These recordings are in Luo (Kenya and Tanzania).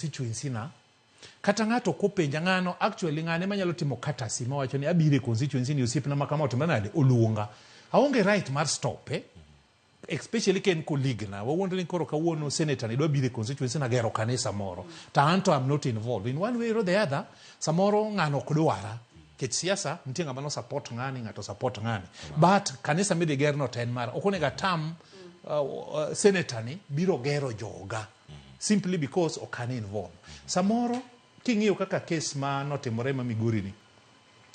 Constituency na kata ng'ato kopenja ng'ano, actually ng'ane manyalo timo courtesy mawacho ni abiro e constituency ni, osiepna ma kama otimre nade, oluonga, aonge right mar stop, eh? Especially ka en colleague na. Wawuondre ni koro kawuono senator ni dwa biro e constituency na gero kanisa moro, to anto I'm not involved in one way or the other. Samoro ng'ano ok dwara nikech siasa nitie, ng'ama no support ng'ani, ng'ato support ng'ani, but kanisa midhi gerno to en mara, ok onego atam senator ni biro gero joga simply because ok an involved. Samoro king'iyo kaka case ma notimore ma Migori ni,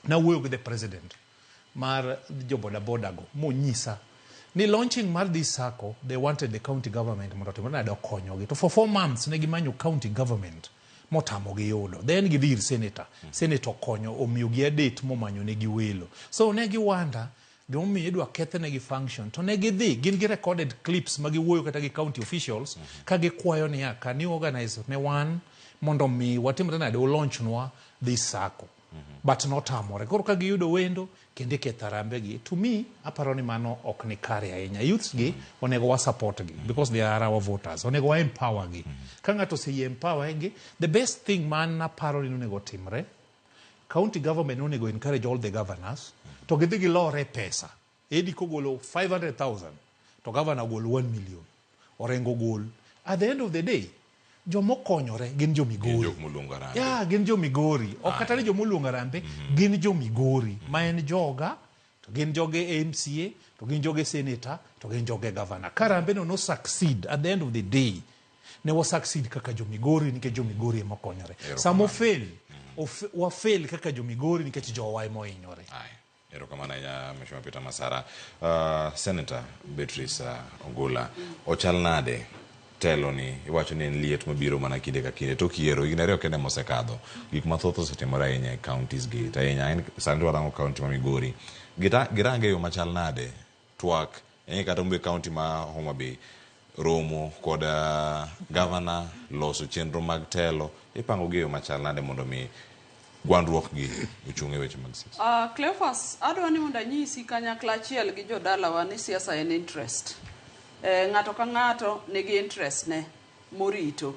nawuoyo gi the president mar jo bodaboda go, monyisa ni launching mar this sacco, they wanted the county government mondo otimre nade, okonyogi. To for 4 months ne gimanyo county government motamogi yudo. Then gidhi ir senator, senator okonyo, omiyogi a date, momanyo negi welo. So ne giwanda gimomiyo idwa kethnegi function. To ne gidhi gin gi recorded clips ma giwuoyo kata gi county officials ka gikwayo niya, "Can you organize ne wan mondo mi watimre nade, ulaunch nwa this sacco?" But notamore. Koro ka giyudo wendo kendo iketho harambee gi, to me aparo ni mano ok ni kare ahinya. Youths gi onego wa support gi because they are our voters. Onego wa empower gi. Ka ng'ato oseyie empower gi, the best thing man aparo ni onego timre, county government onego encourage all the governors to gidhi gilore pesa. Edi kogolo 500,000 to governor ogol 1 million, Orengo gol. At the end of the day, jomokonyore gin jo Gin Migori. Jok moluongo harambee. Ya, gin jo Migori. Ok kata ni jomoluongo harambee, gin jo Migori ma en joga, to gin joge MCA, to gin joge senator, to gin joge governor. Ka harambee no no succeed, at the end of the day ne wa succeed kaka jo Migori nikech jo Migori ema okonyore. Sama ofail, wa fail kaka jo Migori nikech jowa ema ohinyore. Aya. Erokamano ahinya, Mheshimiwa Peter Masara. Senator Beatrice Ogola, ochal nade telo ni iwacho ni en liet mabiro mana kinde ka kinde tok yiero? Higni 2 kende mosekadho, gik mathoth osetimore ahinya e counties gi, to ahinya en sani to warango county ma Migori. Girange e yo machal nade twak ing'e kata ombe county ma Homa Bay romo kod governor loso chenro mag telo ipango gi e yo machal nade mondo mi gwandruok gi ochung' e weche mag siasa? Cleophas, adwa ni mondo anyisi kanyakla achiel gi jodalawa ni siasa en interest. Ng'ato ka ng'ato nigi interest ne morito.